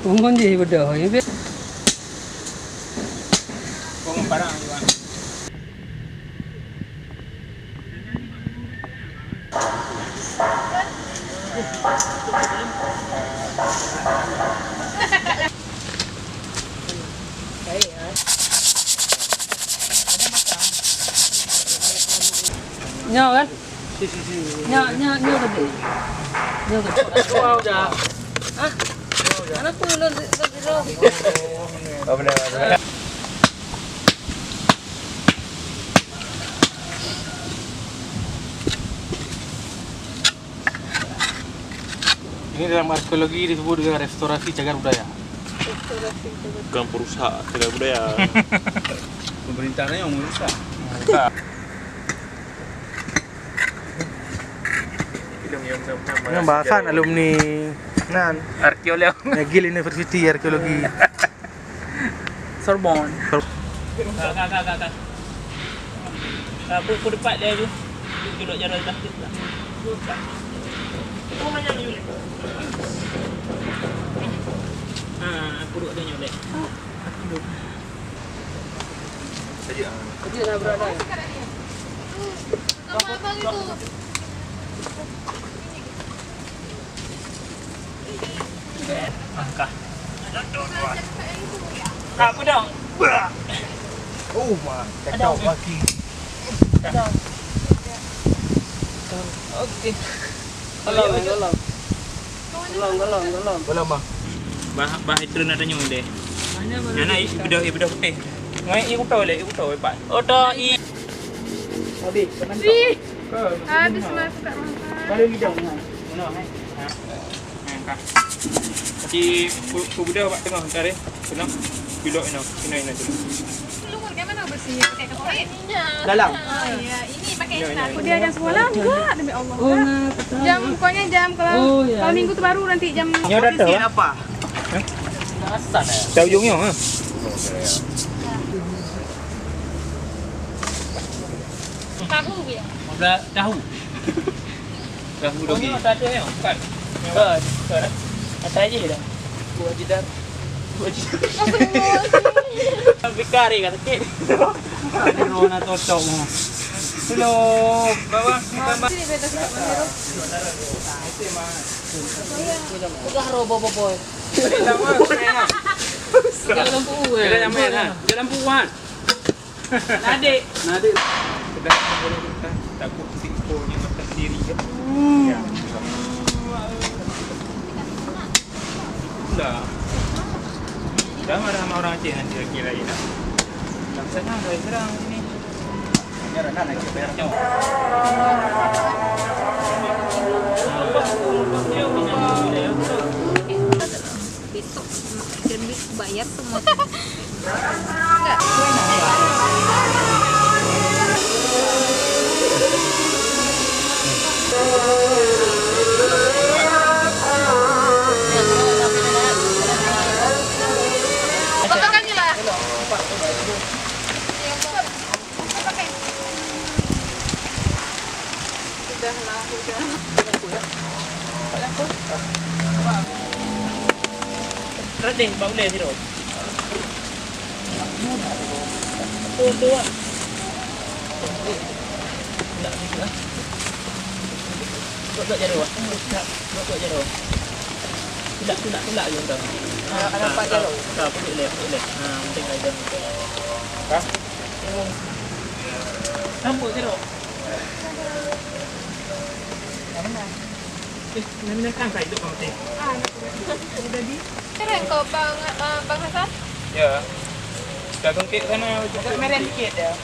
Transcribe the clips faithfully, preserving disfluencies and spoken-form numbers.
Umum jih beudôh, ya, be-, Nyoe kan? Nyoe, nyoe, nyoe tadi. Nyoe tadi. Hah? Kenapa lu, lu, lu, lu? Oh, benar, benar. Ini dalam arkeologi disebut dengan restorasi cagar budaya. Restorasi cagar. Bukan perusak cagar budaya. Pemerintah yang merusak. Ini bahasan alumni nan. Arkeolog. Nagel University Arkeologi. Sorbonne. Sor- Ka, ka, ka, ka, ka. Ka, pu-, pu depan dia tu. Julok jalan plastik lah. Oh, macam ni. Ha, aku duduk dia nyolek. Saja. Saja lah, brother. Abang itu. Angkah. Apa dah? Oh, ma, cakap lagi. Okey. Tolong, tolong. Tolong, tolong, tolong. Tolong, ma. Bah, bah itu nak tanya deh. Mana, mana? Nyana, ibu dah, ibu dah putih. Ngai, ibu tahu leh, ibu tahu, Pak. Oh, dah, i. Habis. Ih. Habis masuk kat rumah. Baru hidung, ha. Mana, eh? Ha. Nah, kah. Jadi, pu-, pu buda bak tengah, ntar, eh. Kena. Bilok, ina. Ina, ina, ina. Lumur kan mana bersih? Pakai kapur air. Dalam. Oh, ya. Ini pakai ina, ina. Dia ada sekolah enggak, demi Allah. Oh, enggak. Jam, pokoknya jam, kalau, oh, ya, kalau minggu tu baru nanti jam. Nyoe datang, apa? Hah? Asal, eh. Dah ujung nyoe, ha? Tahu, ya. Tahu. Dah mudah. Oh, ni ada ya, bukan? Bukan. Bukan, eh? Atas je dah. Buat jidat. Buat jidat. Astagfirullahaladzim. Bikari kan sakit. Astagfirullah, totok mu. Hello. Bawah, bawah. Sini, beda sikap bendera. Pegang roh, bobo, boy. Jalan puan. Jalan puan. Nadik. Nadik. Takut singko ni makan diri je. Hmm. Ya. Dah. Dah marah sama orang Aceh nanti lagi lain dah. Tak senang dari serang sini. Ini rendah nak cek bayar nyawa. Besok, dan besok bayar semua. Enggak. Potong kaki lah. Sudahlah, udah. Raden, bak ulèe sidroe. Tu, tu, ah. Nak, nak, nak. Dok, dok, jaroe. Dok, dok, jaroe. Tulak, tulak, tulak je, entah. Ah, ah, nampak jaroe. Ah, pojok leh, pojok leh. Ah, penting lah, jangan. Hah? Nampak jaroe. Eh, nak, nak, nak, kan, kan, hidup kan, mati. Ah, nak, nak. Udah di. Keren kau, Bang, ah, Bang Hasan? Ya. Dah kengkit sana. Agak merah sikit dah.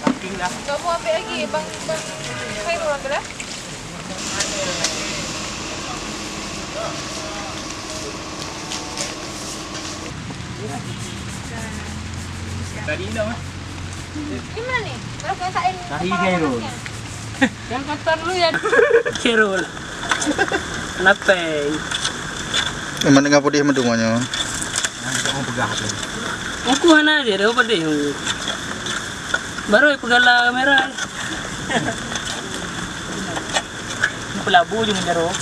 Samping dah. Kamu ambil lagi, Bang, Bang Khairul ambil lah. Tadi dah, eh? Di mana ni? Kalau saya tak ini, tahi kepala Khairul. Panasnya. Yang kotor dulu ya. Khairul. Kenapa? Memang dengan pedih mendung nyoe. Aku hana je dah pedih. Baru peugah lam kamera. Pelabu je ngejar Allah.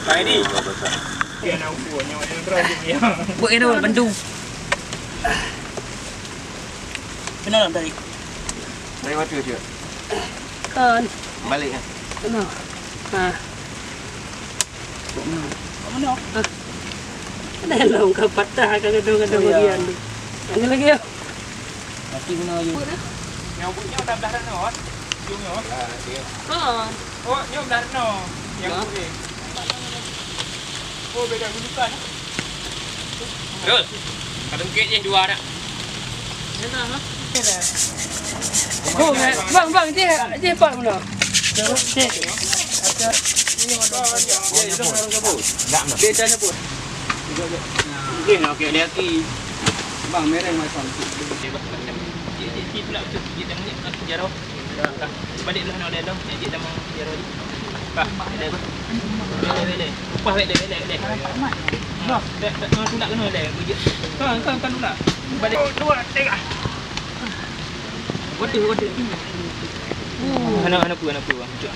Hai ni. Buat kena bantu. Kenal tadi. Dari waktu je. Kan. Balik kan. Kenal. Ha. Mana? Ha. Ada yang long ka patah ka gedung-gedung. Oh, ya. Dia ni. Ada lagi ya? Mati guna lagi. Nyok buet nyoe dah blah ranoe, eh? Cium nyoe. Kan. Oh, nyoe blah ranoe. Yang buet ni. Oh, beda gulukan, eh? Terus. Ada mungkin je dua nak. Oh, bang, bang, dia, dia pak mula. Dia. Dia dah nyebut. Okey, okey, dia lagi. Bang, mereng macam tu. Dia, dia, dia, dia pula tu. Dia dah melihat kat sejarah. Balik lah, nak dia dah. Dia dah mau sejarah ni. Kah, dia dah. Boleh, boleh, boleh. Upah boleh, boleh, boleh. Dah, dah, dah, tulak kena boleh. Kan, kan, kan tulak. Balik. Dua, tiga. Waduh, waduh. Hana, hana apa, hana apa, bang. Cuk.